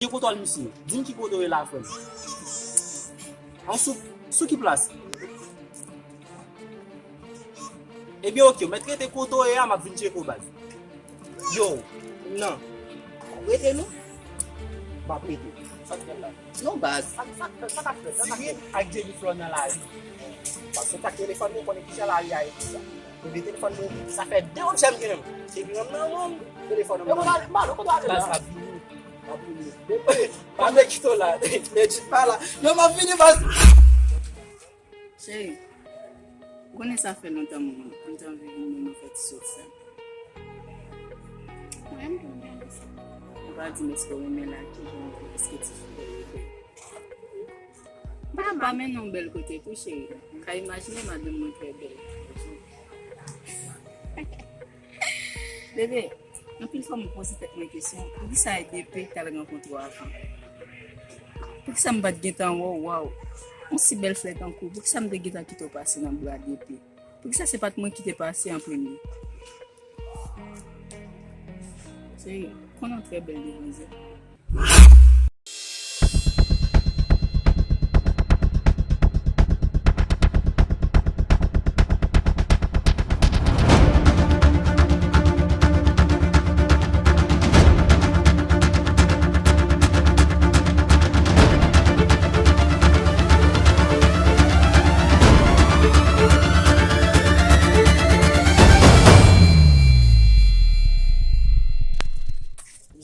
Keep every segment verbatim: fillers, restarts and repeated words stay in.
Ki kote w al, misye? Di m ki kote w ye la, frè m. An sou, sou ki plas? Ebyen, oke, w mèt rete kote w ye a, m ap vin tcheke w, baz. Yo, nan. Rete nou? M ap rete. Sa k fèt la? Non, baz. Sa, sa, sa k ap fèt? Sa k ap fèt? Ak Jenny Flor nan lari. Paske w tak telefòn mwen, konnen kijan lari a ye konsa. Mwen vye telefòn mwen, sa fè de an m gen menm. Se gen nan mwen, telefòn nan. E mwen, m al, m al, kote w ale la? Baz, m ap vini. M ap vini. Pa nèg kite w la. Nèg pa la. Yo, m ap vini, baz. Cheri, ou konnen sa fè lontan m, m t anvi vin nan fè ti sòt sa. Mwen, m konn gade sa. Ou pa di m èske w renmen lake, èske ti fi yo bèl. M pa, m pa mennen w bèl kote tou, cheri. Ou ka imajine madanm mwen trè bèl. Bebe, anpil fwa mwen poze tèt mwen kesyon, poukisa e D P t al rankontre w avan? Poukisa m pa t gentan wè w, waw, yon si bèl flè tankou w, poukisa m te gentan kite w pase nan bra D P? Poukisa se pa t mwen ki te pase an premye? Serye, konnen w trè bèl demwazèl.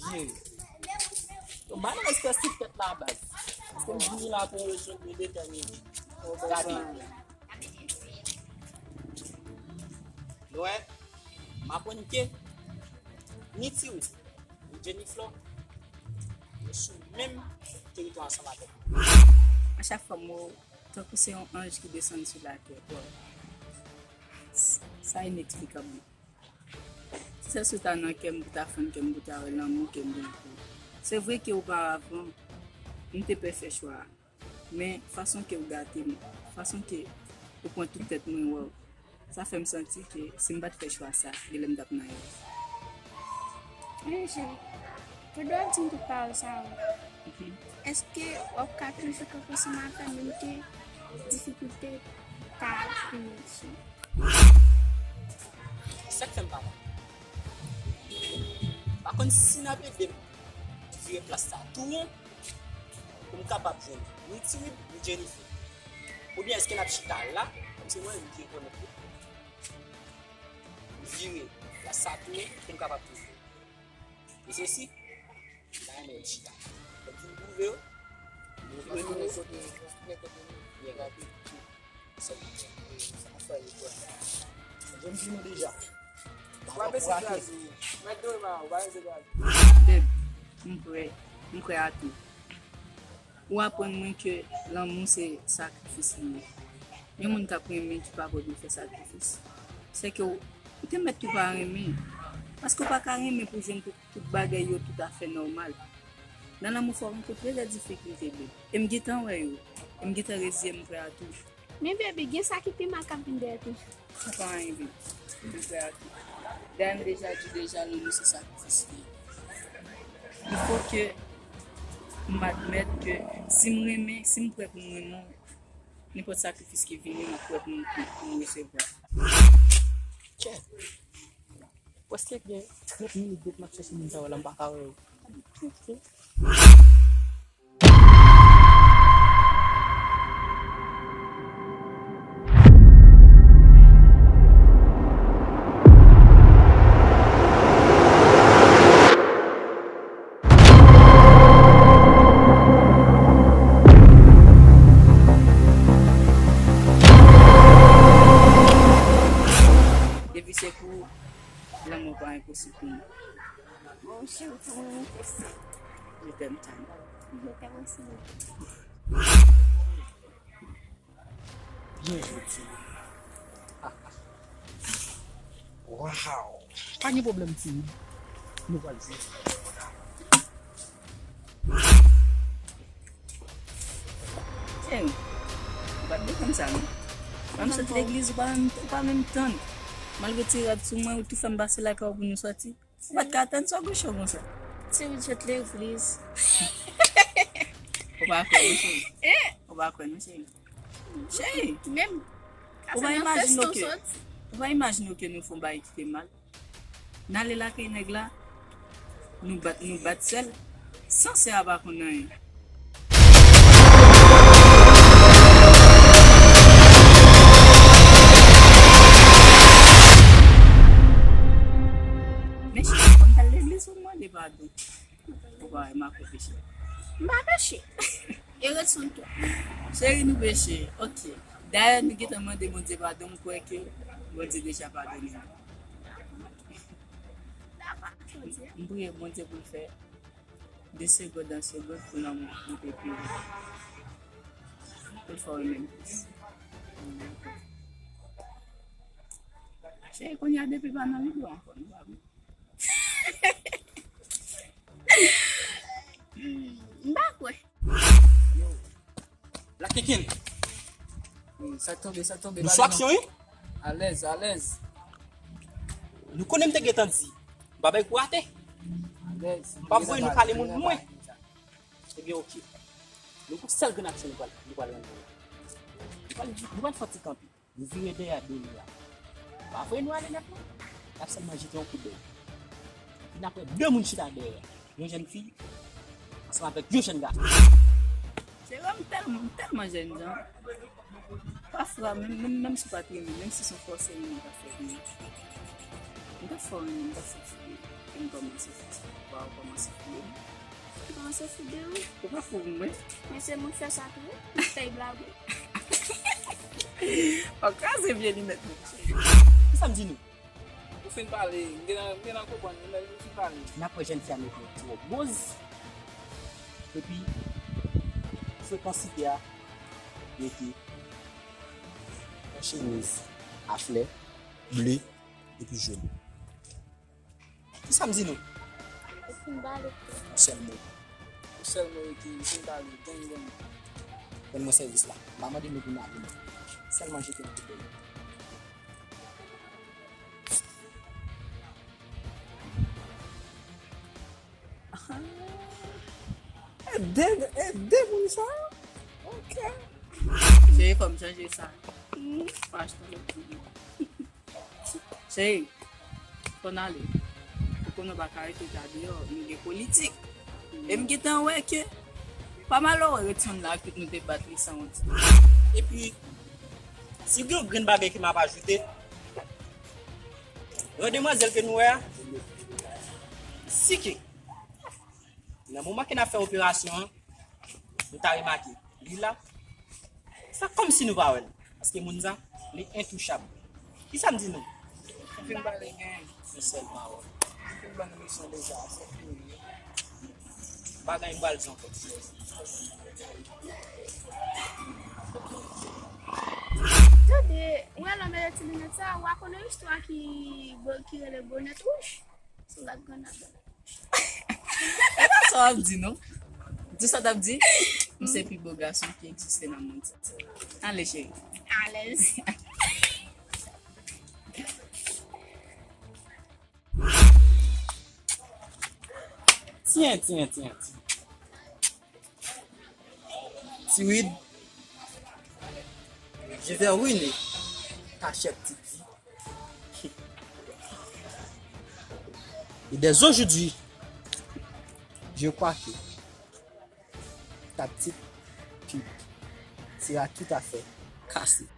Jere. Yo, ba nan espès ti tèt la, baz. Paske m vini la pou yon jèn de detèmine. Gade. Nou wè, m aprann ke ni Tiwi, ni Jenny Flor, yo sou menm teritwa ansanm avèk mwen. A chak fwa m wè w, tankou se yon anj ki desann sou latè. Sa ineksplikab. Si sèl si w ta nan kè m, pou ta fann kè m, pou ta wè lanmou ke m gen pou ou. Se vre ke oparavan, m te pè fè chwa a. Men, fason ke w gate m, fason ke ou pran tout tèt mwen wè w, sa fè m santi ke si m pa t fè chwa sa, genlè m t ap nan erè. Wi, cheri. Pandan w ap di m tout pawòl sa yo, èske w ap ka toujou kanpe ansanm avè m, menm ke difikilte ta vini sou m? Sa k fè m pa konn? Pa konn si n ap ede m vire plas sa tou won pou m kapab jwenn ni Tiwib ni Jennifer. Oubyen èske n ap chita la, kòmsi mwen menm ki rekonèt li, vire plas sa tou won pou m kapab tounen? E se si, m ta renmen chita. Lè m fin twouve yo, nou vire nou. Byen. Sa m fè yo kwè. Jan m di nou deja. W ap ese kraze wi. Mèt dwe ma, w pa ese kraze. Beb, m prè. M prè a tou. Ou aprann mwen ke lanmou se sakrifis li ye. Yon moun k ap renmen ki pa prè pou l fè sakrifis, se ke w, ou te mèt tou pa renmen. Paske w pa ka renmen pou w jwenn tout, tout bagay yo toutafè nòmal. Nan lanmou fò w rankontre de difikilte, beb. E m gentan wè yo. E m gentan reziye m prè a tou. Men baby, gen sa ki pi mal k ap vin dèyè toujou. Sa pa anyen, baby. M prè a tou. Dayè m deja di deja lanmou se sakrifis li ye. Il faut que m admèt ke si m renmen, si m prè pou m renmen w, nenpòt sakrifis ki vini, m prè pou m, pou, pou m resevwa. Tchè. Prèske gen trant minit depi m ap chèche moun sa yo la, m pa ka wè yo. Depi se pou ou, lanmou pa enposib pou mwen. Mon cheri, pou mwen, enposib. Je t'aime, Tanya. Je t'aime aussi. Byen jwe, Ti. Waw. Pa gen pwoblèm, Ti. Nou pral jwe. Cheri, ou pa t dwe fè m sa, non. Mwen m sot legliz, ou pa menm, ou pa menm tann. Malgre ti rad sou mwen, ou tou fè m pase lakay ou pou nou sòti. Ou pa t ka tann sa, gwo cho konsa. Ti Richard legliz. Ou pa kwè non, cheri. Ou pa kwè non, cheri. Cheri, menm ou pa imajine ke, ou pa imajine ke nou fè yon bagay ki te mal. N ale lakay nèg la, nou bat, nou bat sèl, san sè a pa konn anyen. Men cheri, fò m t al legliz pou m mande padon. Ou pa wè m ap fè peche. M pa peche. E ret sou kè. Cheri, nou peche. Ok. Dayè, nou gentan mande Bondye padon, m kwè ke Bondye deja padone nou. M priye Bondye pou l fè de segond an segond pou lanmou nou te pire. Pou l fè w renmen m plis. Cheri, kounye a depi pa nan video ankò, nou pa bon. M pa kwè. Yo. Black Ken. Wi, sa k tonbe, sa k tonbe. Nou sou aksyon, wi. Alèz, alèz. Nou konnen m te gentan di, m pa bay kou rate. Alèz. M pa voye nou kale moun pou mwen. Ebyen, ok. Nou gon sèl grenn aksyon nou pral, nou pral rann. Nou pral, nou pral fè ti kanpe. Nou vire dèyè Deli a. Pa voye nou ale nèt non. N ap sèlman jete yon kout dèy. Epi n ap wè de moun chita dèyè. Yon jèn fi ansanm avèk yon jèn gason. Se vre, m tèlman, m tèlman jèn jan. Pafwa, menm, menm, menm si w pa t renmen, menm si se yon fòse renmen w t ap fè vini, m t ap fè w renmen, m t ap fè w fouye. Epi m kòmanse fè sa. Waw, kòmanse fouye. Kòmanse fouye, wi. Ou pa fou pou mwen. Men se moun fè sa tou, wi. Fè blag, wi. Ou kraze vye linèt mwen. Kisa m di nou? Ou fin pale, m gen nan, m gen nan konprann, m fin pale. N ap wè jèn fi a mete yon ti wòb woz. Epi, frekans ide a, mete yon chemiz a flè, ble, epi jòn. Kisa m di nou? Ou fin pale. Yon sèl mo. Yon sèl mo ki fin pale, gang gang. Rann mwen sèvis la. M pa mande nou pou n ale non. Sèlman jete yon kout dèy. E de, e de moun sa? Ok. Cheri, fò m chanje sa. M achte yon lòt video. Cheri, fò n ale. Ou konnen w pa ka rete ta deyò, nou gen politik. E m gentan wè ke pa malere ret tann la ke nou te bat li san wont. Epi, si gen yon grenn bagay ke m ap ajoute, yon demwazèl ke nou wè a, si ke nan moman ke n ap fè operasyon an, nou ta remake li la, fè kòmsi nou pa wè l. Paske moun sa, li entouchab. Kisa m di nou? Ou fin pale, gen yon sèl pawòl. Ou fin ban nou leson deja, se fini. Pa gen bagay m pral di ankò. Tande, ou wè lè w mete ti linèt sa, w a konnen istwa ki, ki rele Bonèt Wouj? Sou lak grann ap. E pa sa w ap di, non. Di sa w t ap di. M se pi bo gason ki egziste nan mond sa. Ale, cheri. Alèz. Tiens, tiens, tiens, tiens. Ti Wid, je vais ruiner ta chère petite vie. Et dès aujourd'hui, je crois que ta petite pub sera tout à fait cassée.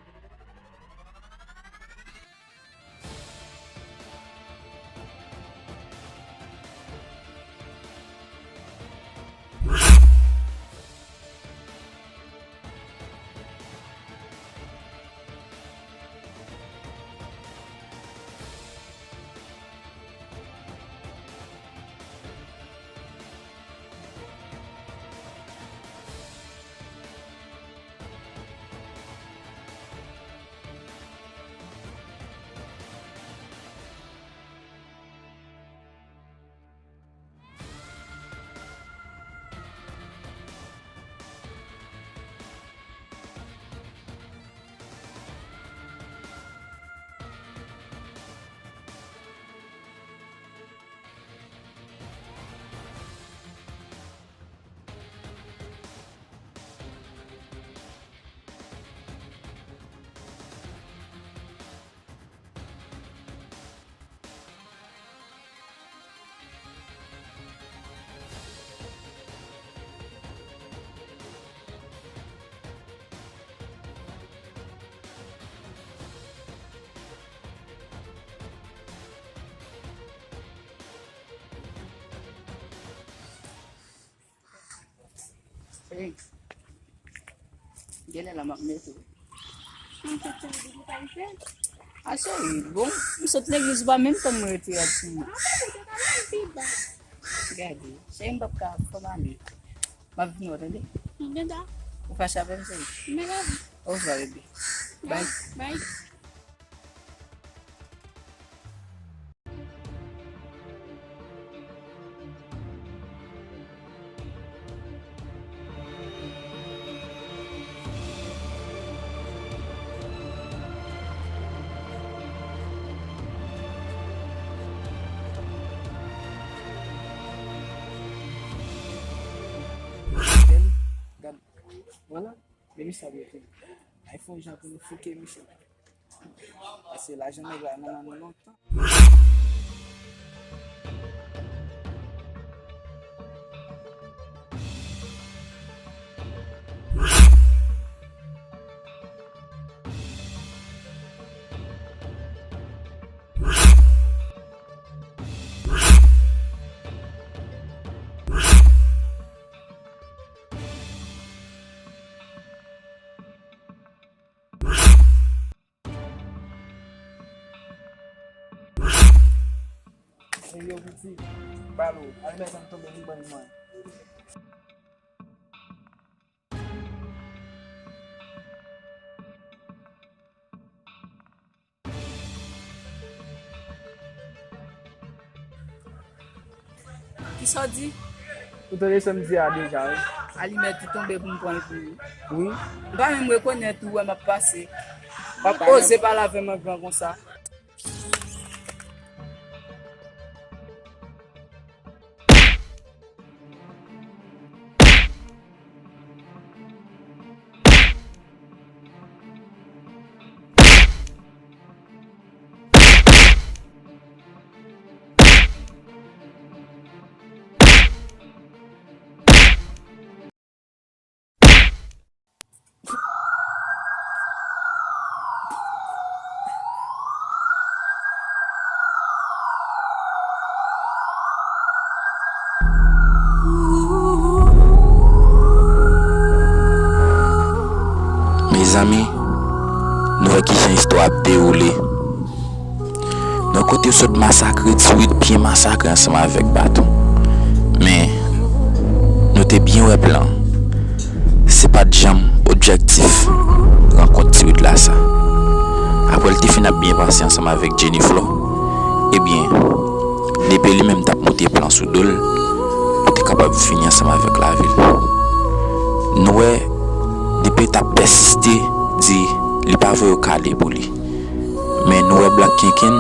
Thanks. Genlè la m ap mete w. Mwen te tande ou pa l fè. A cheri, bon, m sot legliz ou pa menm tann mwen rete ap sou mwen. Gade, cheri, m p ap ka fè m ale. M ap vin wè w, tande? Ou fache avè m, cheri? Ovwa, bebe. Bye. Bye. Gad, vwala, men misye ap rete. Ay fon jan pou nou fouke misye. Paske lajan nèg la nan men nou lontan. Yo piti, balo, al mèt an tonbe li bann mwen. Kisa w di? Ou tande sa m di a deja, wi. Alimèt ou tonbe pou m pran l pou ou. Wi. M pa menm rekonèt ou wè m ap pase. W ap oze pale avè m an gran konsa. Mezanmi, nou wè kijan istwa ap dewoule. Nan kote yo sot masakre Tiwit, byen masakre ansanm avèk Baton. Men, nou te byen wè plan. Se pa t janm objektif rankont Tiwit la sa. Apre l te fin ap byen pase ansanm avèk Jenny Flor, ebyen, depi li menm t ap monte plan sou do l, pou te kapab fini ansanm avèk lavi l. Nou wè, depi l t ap pèsiste di li pa vle yo kale pou li. Men nou wè Black Kenken,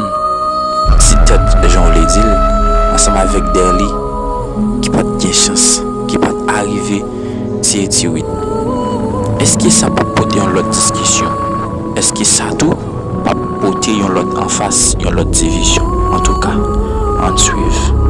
ti tèt jan w vle di l, ansanm avèk Derly, ki pa t gen chans, ki pa t arive tiye Tiwit. Èske sa p ap pote yon lòt diskisyon? Èske sa tou p ap pote yon lòt anfas, yon lòt divizyon? Antouka, ann swiv.